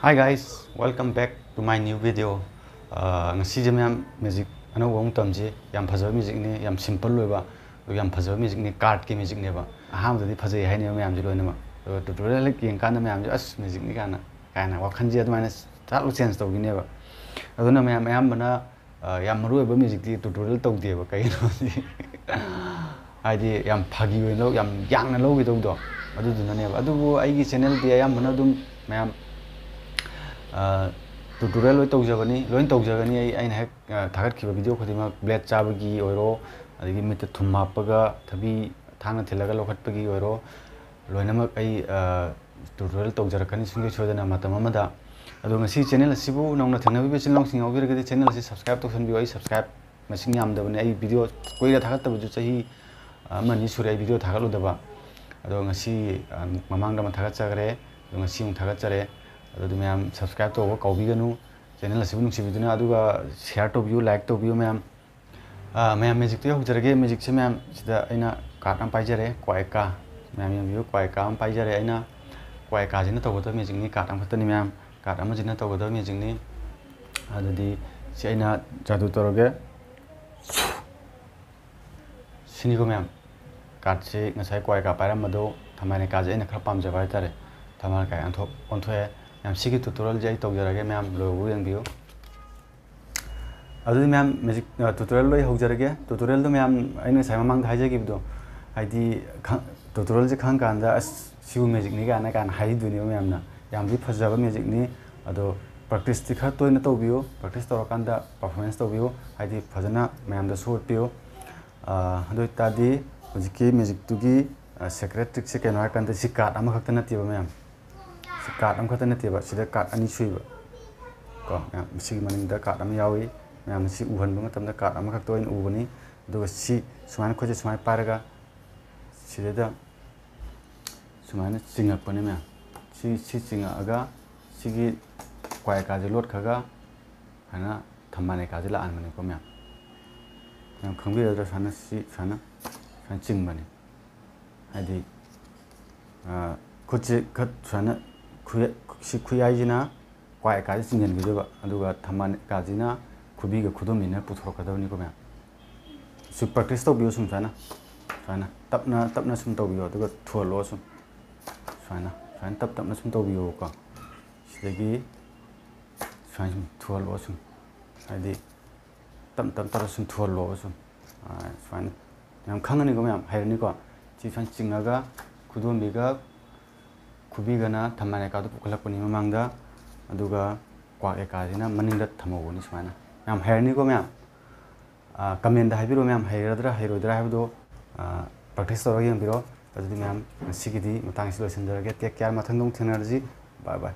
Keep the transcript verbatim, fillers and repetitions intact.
Hi guys, welcome back to my new video. ꯑꯥ, ꯉꯁꯤꯁꯦ ꯃꯌꯥꯝ music ꯑꯅꯧꯕ ꯑꯃꯨꯛ ꯇꯝꯁꯤ꯫ ꯌꯥꯝ ꯐꯖꯕ ꯃ꯭ꯌꯨꯖꯤꯛꯅꯤ, ꯌꯥꯝ ꯁꯤꯝꯄꯜ ꯑꯣꯏꯕ, ꯑꯗꯨꯒ ꯌꯥꯝ ꯐꯖꯕ ꯃ꯭ꯌꯨꯖꯤꯛꯅꯤ, ꯀꯥꯔꯠꯀꯤ ꯃ꯭ꯌꯨꯖꯤꯛꯅꯦꯕ꯫ ꯑꯍꯥꯟꯕꯗꯗꯤ ꯐꯖꯩ ꯍꯥꯏꯅꯦꯕ ꯃꯌꯥꯝꯁꯦ ꯂꯣꯏꯅꯃꯛ, ꯑꯗꯨꯒ ꯇ꯭ꯌꯨꯇꯣꯔꯤꯌꯦꯜ ꯍꯦꯛ ꯌꯦꯡꯀꯥꯟꯗ ꯃꯌꯥꯝꯁꯦ "ꯑꯁ, ꯃ꯭ꯌꯨꯖꯤꯛꯅꯤ" ꯀꯥꯏꯅ, ꯀꯥꯏꯅ ꯋꯥꯈꯜꯁꯦ ꯑꯗꯨꯃꯥꯏꯅ ꯆꯥꯠꯂꯨ ꯆꯦꯟꯖ ꯇꯧꯈꯤꯅꯦꯕ꯫ ꯑꯗꯨꯅ ꯃꯌꯥꯝ ꯑꯌꯥꯝꯕꯅ, ꯑꯥ, ꯌꯥꯝ ꯃꯔꯨ ꯑꯣꯏꯕ ꯃ꯭ꯌꯨꯖꯤꯛꯇꯤ ꯇ꯭ꯌꯨꯇꯣꯔꯤꯌꯦꯜ ꯇꯧꯗꯦꯕ꯫ ꯀꯩꯒꯤꯅꯣꯗꯤ ꯍꯥꯏꯗꯤ ꯌꯥꯝ ꯐꯥꯒꯤ ꯑꯣꯏꯅ ꯂꯧ, ꯌꯥꯝ ꯌꯥꯡꯅ ꯂꯧꯈꯤꯗꯧꯗꯣ ꯑꯗꯨꯗꯨꯅꯅꯦꯕ꯫ ꯑꯗꯨꯕꯨ ꯑꯩꯒꯤ ꯆꯦꯅꯦꯜꯗꯤ ꯑꯌꯥꯝꯕꯅ ꯑꯗꯨꯝ ꯃꯌꯥꯝ, ꯑꯥ, ꯇ꯭ꯌꯨꯇꯣꯔꯤꯌꯦꯜ ꯂꯣꯏ ꯇꯧꯖꯕꯅꯤ, ꯂꯣꯏ ꯇꯧꯖꯒꯅꯤ꯫ ꯑꯩ, ꯑꯩꯅ ꯍꯦꯛ, ꯑꯥ, ꯊꯥꯒꯠꯈꯤꯕ ꯚꯤꯗꯤꯑꯣ ꯈꯨꯗꯤꯡꯃꯛ, ꯕ꯭ꯂꯦꯗ ꯆꯥꯕꯒꯤ ꯑꯣꯏꯔꯣ, ꯑꯗꯒꯤ ꯃꯤꯠꯇ ꯊꯨꯝ ꯍꯥꯞꯄꯒ ꯊꯕꯤ ꯊꯥꯡꯅ ꯊꯤꯜꯂꯒ ꯂꯧꯈꯠꯄꯒꯤ ꯑꯣꯏꯔꯣ, ꯂꯣꯏꯅꯃꯛ ꯑꯩ, ꯑꯥ, ꯇ꯭ꯌꯨꯇꯣꯔꯤꯌꯦꯜ ꯇꯧꯖꯔꯛꯀꯅꯤ ꯁꯨꯡꯁꯣꯏ ꯁꯣꯏꯗꯅ ꯃꯇꯝ ꯑꯃꯗ꯫ ꯑꯗꯣ ꯉꯁꯤ ꯆꯦꯅꯦꯜ ꯑꯁꯤꯕꯨ ꯅꯧꯅ ꯊꯦꯡꯅꯕꯤꯕ ꯏꯆꯤꯜ ꯏꯅꯥꯎꯁꯤꯡ ꯌꯥꯎꯕꯤꯔꯒꯗꯤ ꯆꯦꯅꯦꯜ ꯑꯁꯤ ꯁꯕꯁꯀ꯭ꯔꯥꯏꯕ ꯇꯧꯁꯟꯕꯤꯌꯨ꯫ ꯑꯩ ꯁꯕꯁꯀ꯭ꯔꯥꯏꯕ ꯃꯁꯤꯡ ꯌꯥꯝꯗꯕꯅꯤ꯫ ꯑꯩ ꯚꯤꯗꯤꯑꯣ ꯀꯨꯏꯔꯦ ꯊꯥꯒꯠꯇꯕꯁꯨ, ꯆꯍꯤ ꯑꯃ ꯑꯅꯤ ꯁꯨꯔꯦ ꯑꯩ ꯚꯤꯗꯤꯑꯣ ꯊꯥꯒꯠꯂꯨꯗꯕ꯫ ꯑꯗꯣ ꯉꯁꯤ, ꯑ, ꯃꯃꯥꯡꯗ ꯑꯃ ꯊꯥꯒꯠꯆꯈ꯭ꯔꯦ, ꯑꯗꯣ ꯉꯁꯤ ꯑꯃꯨꯛ ꯊꯥꯒꯠꯆꯔꯦ꯫ ꯑꯗꯨꯗꯤ ꯃꯌꯥꯝ ꯁꯕꯁꯀ꯭ꯔꯥꯏꯕ ꯇꯧꯕ ꯀꯥꯎꯕꯤꯒꯅꯨ꯫ ꯆꯦꯅꯦꯜ ꯑꯁꯤꯕꯨ ꯅꯨꯡꯁꯤꯕꯤꯗꯨꯅ, ꯑꯗꯨꯒ ꯁꯤꯌꯥꯔ ꯇꯧꯕꯤꯌꯨ, ꯂꯥꯏꯛ ꯇꯧꯕꯤꯌꯨ ꯃꯌꯥꯝ꯫ ꯑ, ꯃꯌꯥꯝ ꯃ꯭ꯌꯨꯖꯤꯛꯇꯨ ꯌꯧꯖꯔꯒꯦ꯫ ꯃ꯭ꯌꯨꯖꯤꯛꯁꯦ ꯃꯌꯥꯝ, ꯁꯤꯗ ꯑꯩꯅ ꯀꯥꯔꯠ ꯑꯃ ꯄꯥꯏꯖꯔꯦ, ꯀ꯭ꯋꯥꯏꯀꯥ꯫ ꯃꯌꯥꯝ ꯌꯦꯡꯕꯤꯌꯨ, ꯀ꯭ꯋꯥꯏꯀꯥ ꯑꯃ ꯄꯥꯏꯖꯔꯦ ꯑꯩꯅ꯫ ꯀ꯭ꯋꯥꯏꯀꯥꯁꯤꯅ ꯇꯧꯒꯗꯕ ꯃ꯭ꯌꯨꯖꯤꯛꯅꯤ, ꯀꯥꯔꯠ ꯑꯃꯈꯛꯇꯅꯤ ꯃꯌꯥꯝ꯫ ꯀꯥꯔꯠ ꯑꯃꯁꯤꯅ ꯇꯧꯒꯗꯕ ꯃ꯭ꯌꯨꯖꯤꯛꯅꯤ꯫ ꯑꯗꯨꯗꯤ ꯁꯤ ꯑꯩꯅ ꯖꯥꯗꯨ ꯇꯧꯔꯒꯦ꯫ ꯁꯤꯅꯤꯀꯣ ꯃꯌꯥꯝ, ꯀꯥꯔꯠꯁꯤ ꯉꯁꯥꯏ ꯀ꯭ꯋꯥꯏꯀꯥ ꯄꯥꯏꯔꯝꯕꯗꯣ ꯊꯝꯕꯥꯜ ꯀꯥꯁꯦ ꯑꯩꯅ ꯈꯔ ꯄꯥꯝꯖꯕ ꯍꯥꯏꯇꯥꯔꯦ꯫ ꯊꯝꯕꯥꯜ ꯀꯥ ꯑꯣꯟꯊꯣꯛ-, ꯑꯣꯟꯊꯣꯛꯑꯦ꯫ ꯃꯌꯥꯝ ꯁꯤꯒꯤ ꯇ꯭ꯌꯨꯇꯣꯔꯤꯌꯦꯜꯁꯦ ꯑꯩ ꯇꯧꯖꯔꯒꯦ, ꯃꯌꯥꯝ ꯂꯣꯏꯕꯐꯥꯎ ꯌꯦꯡꯕꯤꯌꯨ꯫ ꯑꯗꯨꯗꯤ ꯃꯌꯥꯝ ꯃ꯭ꯌꯨꯖꯤꯛ, ꯑ, ꯇ꯭ꯌꯨꯇꯣꯔꯤꯌꯦꯜ ꯂꯣꯏ ꯍꯧꯖꯔꯒꯦ꯫ ꯇ꯭ꯌꯨꯇꯣꯔꯤꯌꯦꯜꯗꯣ ꯃꯌꯥꯝ ꯑꯩꯅ ꯉꯁꯥꯏ ꯃꯃꯥꯡꯗ ꯍꯥꯏꯖꯈꯤꯕꯗꯣ, ꯍꯥꯏꯗꯤ ꯈꯪ-, ꯇ꯭ꯌꯨꯇꯣꯔꯤꯌꯦꯜꯁꯦ ꯈꯪꯀꯥꯟꯗ "ꯑꯁ, ꯁꯤꯕꯨ ꯃ꯭ꯌꯨꯖꯤꯛꯅꯤ" ꯀꯥꯏꯅ, ꯀꯥꯏꯅ ꯍꯥꯏꯗꯣꯏꯅꯦꯕ ꯃꯌꯥꯝꯅ꯫ ꯌꯥꯝꯗꯤ ꯐꯖꯕ ꯃ꯭ꯌꯨꯖꯤꯛꯅꯤ꯫ ꯑꯗꯣ ꯄ꯭ꯔꯦꯛꯇꯤꯁꯇꯤ ꯈꯔ ꯇꯣꯏꯅ ꯇꯧꯕꯤꯌꯨ꯫ ꯄ꯭ꯔꯦꯛꯇꯤꯁ ꯇꯧꯔꯀꯥꯟꯗ ꯄꯔꯐꯣꯔꯃꯦꯟꯁ ꯇꯧꯕꯤꯌꯨ꯫ ꯍꯥꯏꯗꯤ ꯐꯖꯅ ꯃꯌꯥꯝꯗꯁꯨ ꯎꯠꯄꯤꯌꯨ꯫ ꯑ, ꯑꯗꯨ ꯑꯣꯏꯇꯥꯔꯗꯤ ꯍꯧꯖꯤꯛꯀꯤ ꯃ꯭ꯌꯨꯖꯤꯛꯇꯨꯒꯤ, ꯑ, ꯁꯦꯀ꯭ꯔꯦꯠ ꯇ꯭ꯔꯤꯛꯁꯦ ꯀꯩꯅꯣ ꯍꯥꯏꯔꯀꯥꯟꯗ ꯁꯤ ꯀꯥꯔꯠ ꯑꯃꯈꯛꯇ ꯅꯠꯇꯦꯕ ꯃꯌꯥꯝ꯫ ꯁꯤ ꯀꯥꯔꯠ ꯑꯃꯈꯛꯇ ꯅꯠꯇꯦꯕ, ꯁꯤꯗ ꯀꯥꯔꯠ ꯑꯅꯤ ꯁꯨꯏꯕ꯫ ꯀꯣ, ꯃꯌꯥꯝ, ꯁꯤꯒꯤ ꯃꯅꯤꯡꯗ ꯀꯥꯔꯠ ꯑꯃ ꯌꯥꯎꯏ꯫ ꯃꯌꯥꯝꯅ ꯁꯤ ꯎꯍꯟꯕ ꯃꯇꯝꯗ ꯀꯥꯔꯠ ꯑꯃꯈꯛꯇ ꯑꯣꯏꯅ ꯎꯕꯅꯤ꯫ ꯑꯗꯨꯒ ꯁꯤ ꯁꯨꯃꯥꯏꯅ ꯈꯨꯠꯁꯦ ꯁꯨꯃꯥꯏꯅ ꯄꯥꯏꯔꯒ ꯁꯤꯗꯩꯗ ꯁꯨꯃꯥꯏꯅ ꯆꯤꯡꯉꯛꯄꯅꯦ ꯃꯌꯥꯝ꯫ ꯁꯤ, ꯁꯤ ꯆꯤꯡꯉꯛꯑꯒ ꯁꯤꯒꯤ ꯀ꯭ꯋꯥꯏꯀꯥꯁꯦ ꯂꯣꯠꯈ꯭ꯔꯒ ꯁꯨꯃꯥꯏꯅ ꯊꯝꯕꯥꯜ ꯀꯥꯁꯦ ꯂꯥꯛꯍꯟꯕꯅꯦꯀꯣ ꯃꯌꯥꯝ꯫ ꯃꯌꯥꯝ ꯈꯪꯕꯤꯔꯗ꯭ꯔꯥ? ꯁꯨꯃꯥꯏꯅ ꯁꯤ ꯁꯨꯃꯥꯏꯅ, ꯁꯨꯃꯥꯏꯅ ꯆꯤꯡꯕꯅꯦ꯫ ꯍꯥꯏꯗꯤ, ꯑ, ꯈꯨꯠꯁꯦ ꯈꯔ ꯁꯨꯃꯥꯏꯅ ꯈꯨꯌꯦ-, ꯁꯤ ꯈꯨꯌꯥꯏꯁꯤꯅ ꯀ꯭ꯋꯥꯛ ꯑꯦꯀꯥꯁꯤ ꯆꯤꯡꯁꯤꯟꯈꯤꯗꯣꯏꯕ, ꯑꯗꯨꯒ ꯊꯝꯕꯥꯜ ꯑꯦꯀꯥꯁꯤꯅ ꯈꯨꯕꯤꯒ ꯈꯨꯗꯣꯝꯕꯤꯅ ꯄꯨꯊꯣꯔꯛꯀꯗꯕꯅꯤꯀꯣ ꯃꯌꯥꯝ꯫ ꯁꯤ ꯄ꯭ꯔꯦꯛꯇꯤꯁ ꯇꯧꯕꯤꯌꯨ ꯁꯨꯝ ꯁꯨꯃꯥꯏꯅ, ꯁꯨꯃꯥꯏꯅ ꯇꯞꯅ ꯇꯞꯅ ꯁꯨꯝ ꯇꯧꯕꯤꯌꯣ, ꯑꯗꯨꯒ ꯊꯨꯍꯜꯂꯣ ꯁꯨꯝ, ꯁꯨꯃꯥꯏꯅ ꯁꯨꯃꯥꯏꯅ ꯇꯞ ꯇꯞꯅ ꯁꯨꯝ ꯇꯧꯕꯤꯌꯣꯀꯣ꯫ ꯁꯤꯗꯒꯤ ꯁꯨꯃꯥꯏꯅ ꯁꯨꯝ ꯊꯨꯍꯜꯂꯣ ꯁꯨꯝ, ꯍꯥꯏꯗꯤ ꯇꯞ ꯇꯞ ꯇꯞꯅ ꯁꯨꯝ ꯊꯨꯍꯜꯂꯣ ꯁꯨꯝ꯫ ꯑꯥ, ꯁꯨꯃꯥꯏꯅ ꯌꯥꯝ ꯈꯪꯉꯅꯤꯀꯣ ꯃꯌꯥꯝ, ꯍꯩꯔꯅꯤꯀꯣ꯫ ꯁꯤ ꯁꯨꯃꯥꯏꯅ ꯆꯤꯡꯉꯒ ꯈꯨꯗꯣꯝꯕꯤꯒ ꯈꯨꯕꯤꯒꯅ ꯊꯝꯕꯥꯜ ꯑꯦꯀꯥꯗꯨ ꯄꯨꯈꯠꯂꯛꯄꯅꯤ ꯃꯃꯥꯡꯗ, ꯑꯗꯨꯒ ꯀ꯭ꯋꯥꯛ ꯑꯦꯀꯥꯁꯤꯅ ꯃꯅꯤꯡꯗ ꯊꯝꯍꯧꯕꯅꯤ ꯁꯨꯃꯥꯏꯅ꯫ ꯌꯥꯝ ꯍꯩꯔꯅꯤꯀꯣ ꯃꯌꯥꯝ꯫ ꯑꯥ, ꯀꯃꯦꯟꯗ ꯍꯥꯏꯕꯤꯔꯣ ꯃꯌꯥꯝ, ꯍꯩꯔꯗ꯭ꯔꯥ ꯍꯩꯔꯣꯏꯗ꯭ꯔꯥ ꯍꯥꯏꯕꯗꯣ꯫ ꯑꯥ, ꯄ꯭ꯔꯦꯛꯇꯤꯁ ꯇꯧꯔꯒ ꯌꯦꯡꯕꯤꯔꯣ꯫ ꯑꯗꯨꯗꯤ ꯃꯌꯥꯝ, ꯉꯁꯤꯒꯤꯗꯤ ꯃꯇꯥꯡꯁꯤ ꯂꯣꯏꯁꯤꯟꯖꯔꯒꯦ꯫ ꯇꯦꯛ ꯀꯦꯌꯥꯔ, ꯃꯊꯪꯗ ꯑꯃꯨꯛ ꯊꯦꯡꯅꯔꯁꯤ꯫ ꯕꯥꯏ ꯕꯥꯏ꯫